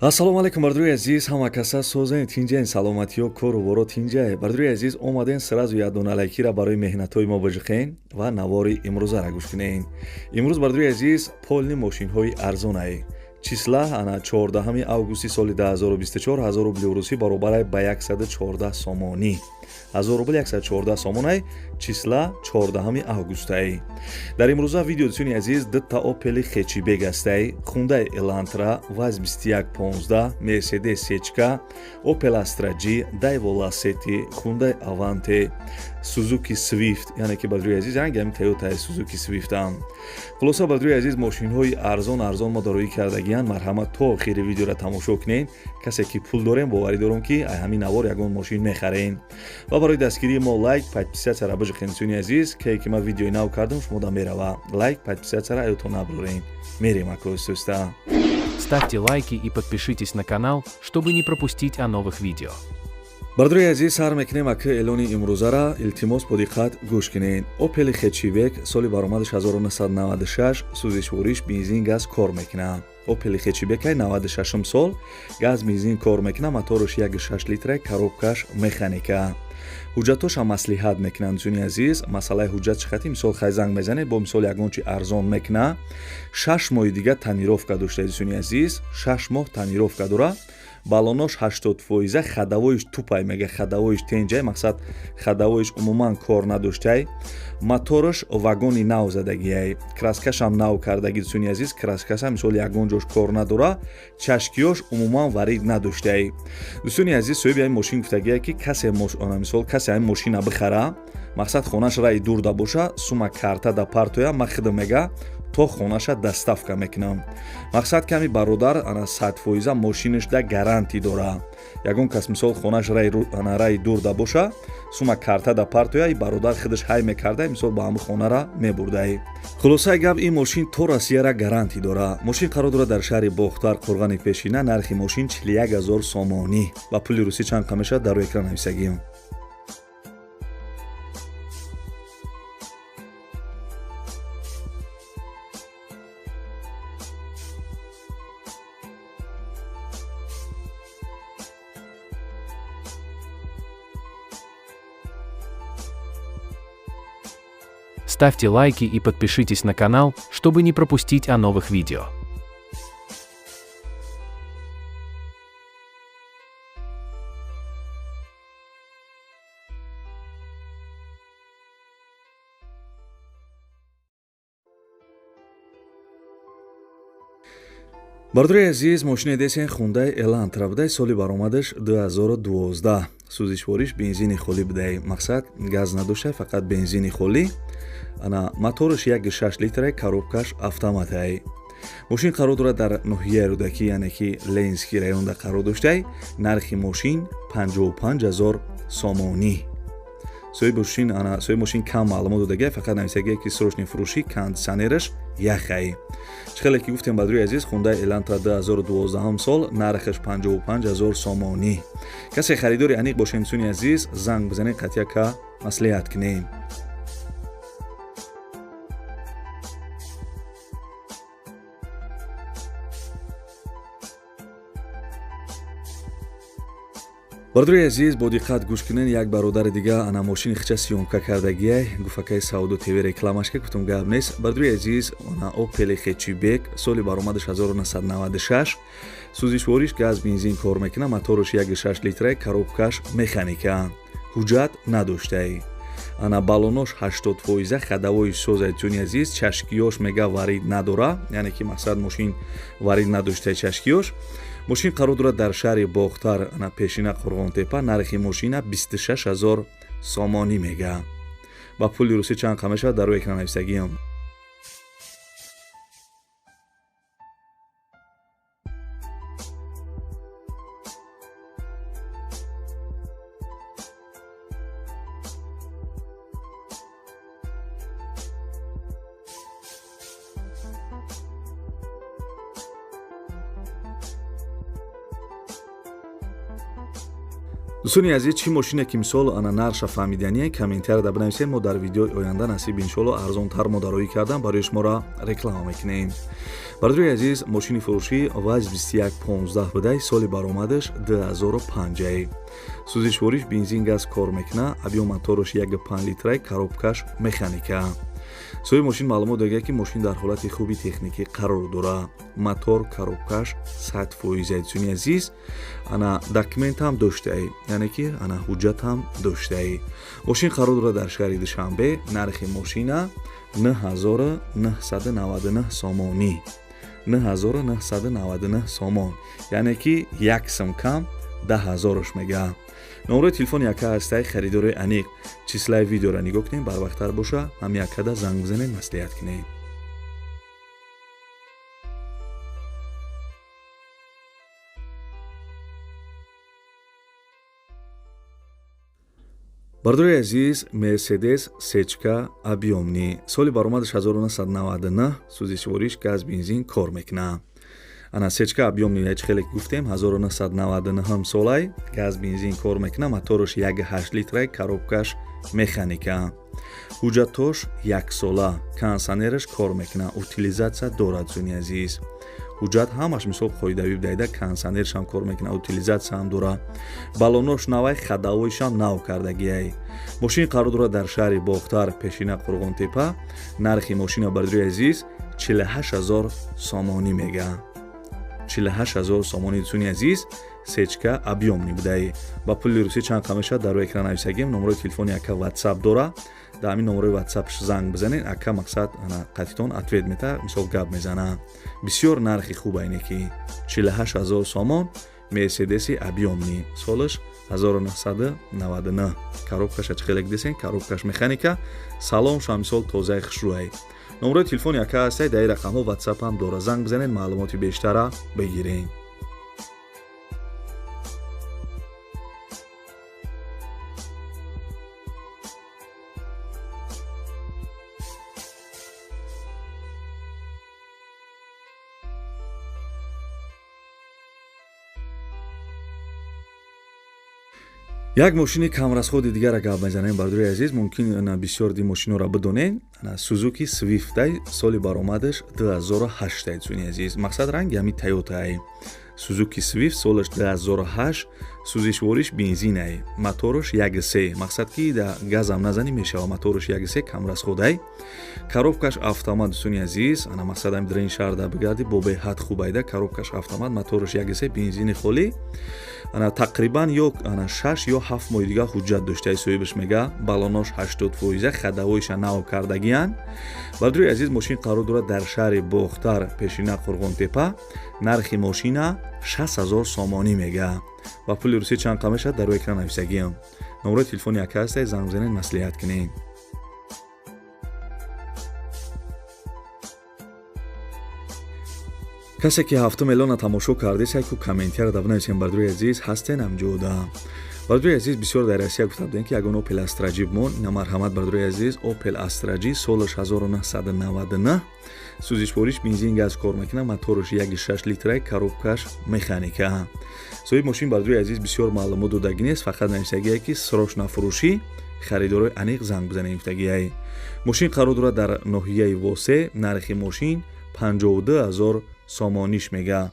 Ассалому алайкум, бардори азиз, ҳама каса созен, тинҷаен, саломатиё, кору боро тинҷае. Бардори азиз, омаден, сразу якдона лайкира барои меҳнатҳои мо биҷиқен ва навори имрӯзара гӯш кунен. Имрӯз, бардори азиз, полный мошинҳои арзонае. Числа ана 14 августи соли 2024, 1000 рубли русӣ баробарай ба 114 сомонӣ. 1000 рубл 114 сомонай, числа 14 августай. Дар имрӯза видео, дӯстони азиз, дта Опели хэтчбек ҳастай, Хундай Элантра, ВАЗ 2115, Мерседес Сечка, Опел Астра G, Дайво Ласети, Хундай Аванте, Сузуки Свифт, яъне ки, бардори азиз, ранги ҳамин Тойота Сузуки Свифтам. Хулоса, бардори азиз, мошинҳои арзон арзон мо дароӣ кардагиян. Марҳамат, то охири видеоро тамошо кунед. Касе ки пул дорем, боварӣ дорам, ки ай ҳамин навор ягон мошин мехарем. Ва барои дастгирии мо лайк, подписаться биҷиқен, дӯстони азиз. Кае ки ман видеои нав кардам, шумо да мерава. Лайк, подписаться аётон набурен. Мерем акостоста. Ставьте лайки и подпишитесь на канал, чтобы не пропустить о новых видео. Бардори азиз, сар мекунем ака эълони имрӯзара. Илтимос, бо диққат гӯш кунед. Опели хэтчбек, соли баромадаш 1996, сӯзишвориш бензин, газ кор мекунад. Опели хэтчбекай 96 сол, газ, бензин кор мекунад, мотораш 1,6 литра, коробкаш механика. Ҳуҷҷатҳошам маслиҳат мекунанд, дӯстони азиз. Масъалаи ҳуҷҷат чӣ хати? Мисол, хай, занг мезанед, бо мисол ягон чи арзон мекуна. 6 моҳи дига тонировка дошта, дӯстони азиз, 6 моҳ тонировка дора. Балонош 80%, ходовойш тупай, мега, ходовойш тенҷай, мақсад, ходовойш умуман кор надоштай. Мотораш вагони нав задагиай, краскашам нав кардаги, дӯстони азиз, краскашам мисол ягон ҷош кор надора, чашкиёш умуман варид надоштай. Дӯстони азиз, соҳиби ҳамин мошин гуфтагие, ки касе, мисол, касе ҳамин мошина бихара, мақсад, хонаш раи дурда боша, сума карта да партоя, ма хидм, мега, то хонаша доставка мекунам. Мақсад, ками бародар ана 100% мошинаш да гарантӣ дора. Ягон кас, мисол, хонаш ана раи дурда боша, сума карта да партоя, и бародар худаш ҳай мекарда, мисол, ба ҳамн хонара мебурдай. Хулосаи гап, ин мошин то Россияра гарантӣ дора. Мошин қарор дорад дар шаҳри Бохтар, Қурғани Пешина. Нархи мошин 41 000 сомонӣ. Ба пули русӣ чанд қа мешавад, дар рӯи экран нависагиам. Ставьте лайки и подпишитесь на канал, чтобы не пропустить о новых видео. Бардори азиз, мошине десен, Хундай Элантра будай, соли баромадаш 2012, сӯзишвориш бензини холӣ будай, мақсад, газ надоштай, фақат бензини холӣ. Ана мотораш 1,6 литрай, коробкаш автоматай. Мошин қарор дорад дар ноҳияи Рӯдакӣ, яъне ки Ленинский районда қарор доштай. Нархи мошин 55 000 сомонӣ. Соҳиби мошин, ана соҳиби мошин кам маълумот додагия, фақат нависагия, ки срочный фурӯшӣ, кондитсионераш яхай. Чӣ хеле ки гуфтем, бардори азиз, Хундай Элантра 2012 сол, нархаш 55 000 сомонӣ. Касе харидори аниқ бошем, дӯстони азиз, занг бизанед, қатъияка маслиҳат кунем. Бардори азиз, бо диққат гӯш кунед. Як бародари дига ана мошини хича съёмка кардагиай, гуфакаи Савдо ТВ рекламашка. Гуфтум, гап нест. Бардори азиз, ана Опели хэтчбек, соли баромадаш 1996, сӯзишвориш газ, бензин кор мекунад, мотораш 1,6 литрай, коробкаш механика, ҳуҷҷат надоштай. Ана балонош 80%, ходовои созай, дӯстони азиз, чашкиёш, мега, варид надора, яъне ки, мақсад, мошин варид надоштай чашкиёш. Мошин қарор дорад дар шаҳри Бохтар, ана пешина Қурғонтепа. Нархи мошина 26 000 сомонӣ мега. Ба пули русӣ чанд қа мешавад, дар рӯи экран нависагиам. Дӯстони азиз, чӣ мошине ки, мисол, ана нархша фаҳмидание, комментарияда бинависед. Мо дар видеои оянда, насиб иншоалло, арзонтар мо дароӣ кардан барои шуморо реклама мекунем. Бародари азиз, мошини фурӯшӣ ВАЗ 2115 будай, соли баромадаш 2005. Сӯзишвориш бензин, газ кор мекуна, объём мотораш 1,5 литрай, коробкаш механика. Соҳиби мошин маълумот додагия, ки мошин дар ҳолати хуби техникӣ қарор дорад, мотор, коробкаш 100%. Дӯстони азиз, ана документам доштаи, яъне ки ана ҳуҷҷатам доштаи. Мошин қарор дорад дар шаҳри Душанбе. Нархи мошина 9999 сомонӣ, 9999 сомон, яъне ки як сум кам 10 000-ш мега. Номерои телефони яка ҳастай. Харидорои аниқ, числаи видеоро нигоҳ кунем, барвақттар боша, ҳам якада занг бизанед, маслиҳат кунед. Бародари азиз, Мерседес сечка объёмный, соли баромадаш 1999, сӯзишвориш газ, бензин кор мекунад. Ана сечка объёмный, яч хеле гуфтем, 1999 солай, газ, бензин кор мекунад, мотораш 1,8 литрай, коробкаш механика, ҳуҷҷатош яксола, кондиционераш кор мекунад, утилизация дорад. Дӯстони азиз, ҳуҷҷат ҳамаш, мисол, қоидавӣ будайда, кондиционершам кор мекунад, утилизатсияам дорад, баллонош навай, ходовойшам нав кардагиай. Мошин қарор дорад дар шаҳри Бохтар, пешина Қурғонтепа. Нархи мошина, бародари азиз, 48 000 сомонӣ мега, 48 000 сомонӣ. Дӯстони азиз, сечка объёмный будаи. Ба пули русӣ чанд қа мешавад, дар рӯи экран нависагем. Номерои телефони ака ватсап дора, дар ҳамин номерои ватсапш занг бизанед, ака, мақсад, қатитон ответ мета, мисол, гап мезана. Бисёр нархи хуб айне ки 48 000 сомон, Мерседеси объёмный, солаш 1999, коробкаша чӣ хеле десен, коробкаш механика, салонша, мисол, тозаи хушрӯай. Номерои телефони ака ҳастай, дар ин рақамҳо ватсапам дора, занг бизанед, маълумоти бештара бигиред. Як мошини камрасходи дигара гап мезанем, бародари азиз. Мумкин бисёр ди мошинҳоро бидонед. Сузуки Свифтай, соли баромадаш 2008. Дӯстони азиз, мақсад, ранги ҳами Тойотаи. Сузуки Свифт, солаш 2008, сӯзишвориш бензинай, мотораш 1,3, мақсад ки да газам назанӣ мешава, мотораш 1,3, камрасходай, коробкаш автомат. Дӯстони азиз, ана мақсад, ами дрен шаҳрда бигарди, бо беҳад хубайда, коробкаш автомат, мотораш 1,3, бензини холӣ. Ана тақрибан ё ана 6 ё 7 моҳи дигар ҳуҷҷат доштаи, соҳибаш мега. Балонош 80%, ходовойша нав кардагиян. Бародари азиз, мошин қарор дорад дар шаҳри Бохтар, пешина Қурғонтепа. Нархи мошина 60 000 сомонӣ мега. Ба пули русӣ чанд қа мешавад, дар рӯи экран нависагиам. Номерои телефони яка ҳастай, занг бизанед, маслиҳат кунед. Касе ки ҳафтум эълона тамошо кардед, ку комментарияда бинависем. Бародари азиз, ҳастен ҳамҷода? Бародари азиз, бисёр дар Россия гуфта будем, ки ягон Опел Астра Ҷи бимон. Ина марҳамат, бародари азиз, Опел Астра Ҷи, солаш 1999, сӯзишвориш бензин, газ кор мекунад, мотораш 1,6 литрай, коробкаш механика. Соҳиби мошин, бародари азиз, бисёр маълумот додагӣ нест, фақат нависагие, ки срочно фурӯшӣ, харидорои аниқ занг бизанед, гуфтагиай. Мошин қарор дорад дар ноҳияи Восе. Нархи мошин 52 000 сомониш мега,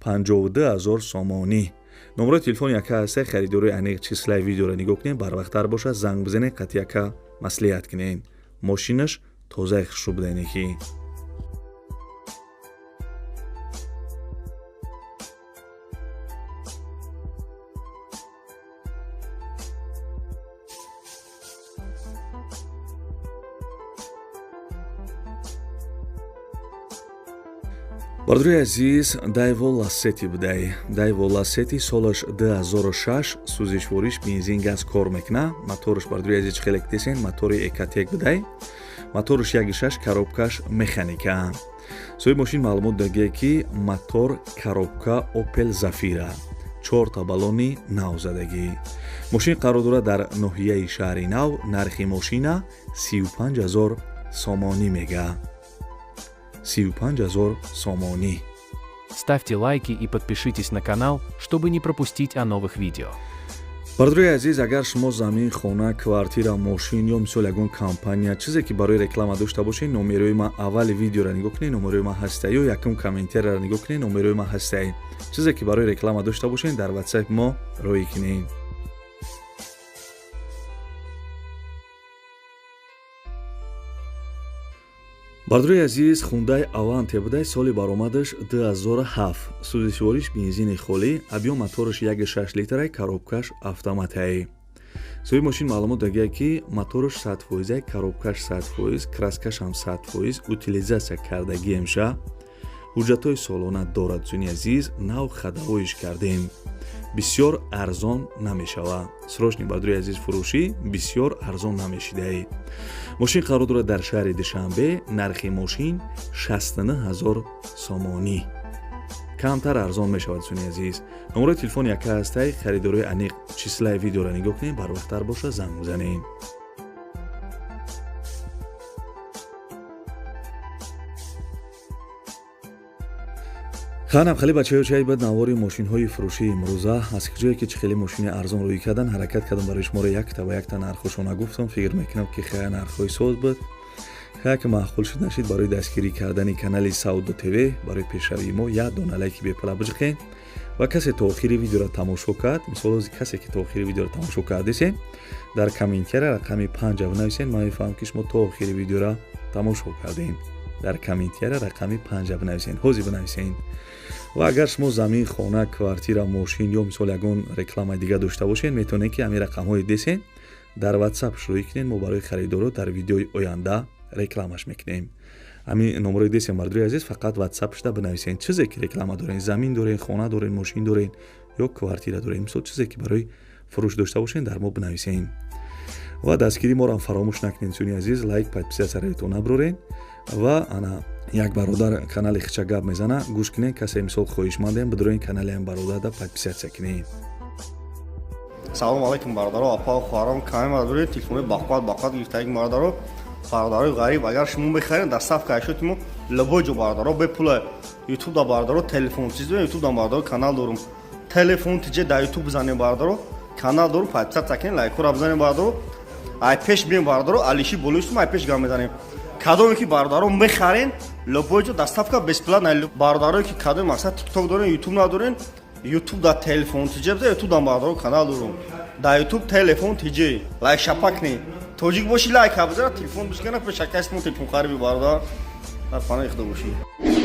52 000 сомонӣ. Номерои телефони яка ҳастай. Харидорои аниқ, числаи видеоро нигоҳ кунед, барвақттар бошад, занг бизанед, қатъи яка маслиҳат кунед. Мошинаш тозаи хушрӯ будаине ки. Бародари азиз, Дайво Лассети будай. Дайво Лассети, солаш 2006, сӯзишвориш бензин, газ кор мекуна, мотораш, бародари азиз, хеле десен, мотори Экотек будай, мотораш 1,6, коробкаш механика. Соҳиби мошин маълумот дагия, ки мотор, коробка Опел Зафира, чорта баллони навзадагӣ. Мошин қарор дорад дар ноҳияи Шаҳри Нав. Нархи мошина 35 000 сомонӣ мега, 35 000 сомонӣ. Ставьте лайки и подпишитесь на канал, чтобы не пропустить о новых видео. Бародарои азиз, агар шумо замин, хона, квартира, мошин ё мисол ягон компания, чизе ки барои реклама дошта бошед, номерои ман аввали видеоро нигоҳ кунед, номерои ман ҳастай, ё якум комментарияро нигоҳ кунед, номерои ман ҳастай. Чизе ки барои реклама дошта бошед, дар WhatsApp мо роӣ кунед. Бародарои азиз, Хундай Аванте будай, соли баромадаш 2007, сӯзишвориш бензини холӣ, объём мотораш 1,6 литрай, коробкаш автоматай. Соҳиби мошин маълумот дагия, ки мотораш 100 фоизай, коробкаш 100%, краскашам 100%, утилизация кардагиемша, ҳуҷҷатҳои солона дорад. Дӯстони азиз, нав ходовойиш кардем, бисёр арзон намешавад. Срочный, бародари азиз, фурӯшӣ бисёр арзон намешидаи. Мошин қарор дорад дар шаҳри Душанбе. Нархи мошин 69 ҳазор сомонӣ, камтар арзон мешавад. Дӯстони азиз, номерои телефони яка ҳастай. Харидорои аниқ числаи видеоро нигоҳ кунед, барвақттар боша, занг бизанед. Ханам хеле бачаё, чай бад навори мошинҳои фурӯшии имрӯза. Аз ҷое ки чӣ хеле мошини арзон рӯй кардан, ҳаракат кардам барои шуморо якта ба якта нархҳошона гуфтам. Фикр мекунам, ки хея нархҳои соз буд. Хея ки маъқул шуд, нашид, барои дастгирӣ кардани канали Савдо ТВ, барои пешравии мо як дона лайки бепала биҷиқед. Ва касе то охири видеоро тамошо кард, мисол касе ки то охири видеоро тамошо кардесен, дар комментария рақами панҷа бинависен. Ман мефаҳмам, ки шумо то охири видеоро тамошо кардем. Дар комментария рақами панҷа бинависен, ҳозир бинависен. Ва агар шумо замин, хона, квартира, мошин ё мисол ягон рекламаи дига дошта бошед, метавонед, ки ҳамин рақамҳои десен дар WhatsApp шурӯъ кунед. Мо барои харидоро дар видеои оянда рекламаш мекунем. Ҳамин номерои десен, мардури азиз, фақат WhatsApp шуда бинависен чизе ки реклама дорен: замин дорен, хона дорен, мошин дорен ё квартира дорен. Мисол, чизе ки барои фурӯш дошта бошен, дар мо бинависен. Ва дастгирии моро фаромӯш накунед, дӯстони азиз, лайк, подписаться раётон набарорен. Ва ана як бародар канали хича гап мезана, гӯш кунед. Касе мисол хоҳишмандем, бидроен канали ам бародарда подписаться кунед. Салому алайкум, бародаро, апа, хоҳарон. Каме бародари телефони бақват бақват гирифтаги, бародаро, бародарои ғариб, агар шумо мехаред, доставка ашёти мо любой ҷо, бародаро, бепула. Ютуб да, бародаро, телефон чиз, ютуб да, бародаро, канал дорум, телефон тиҷе да ютуб бизанем, бародаро, канал дорум, подписаться кунед, лайкҳоро бизанем, бародаро. Ай пеш бием, бародаро, алиши болоистум, ай пеш гап мезанем. Кадоме ки, бародаро, мехарен, любой ҷо доставка бесплатно. Бародарое ки кадоме мақсад тикток дорен, ютуб надорен, ютуб да телефон тиҷе биза, ютуб да, бародаро, канал дорум, да ютуб телефон тиҷе, лайк шапак не, тоҷик боши, лайк бизара, телефон бишкана, пешакаст мо телефон хариби, бародар, дар панои худо бошӣ.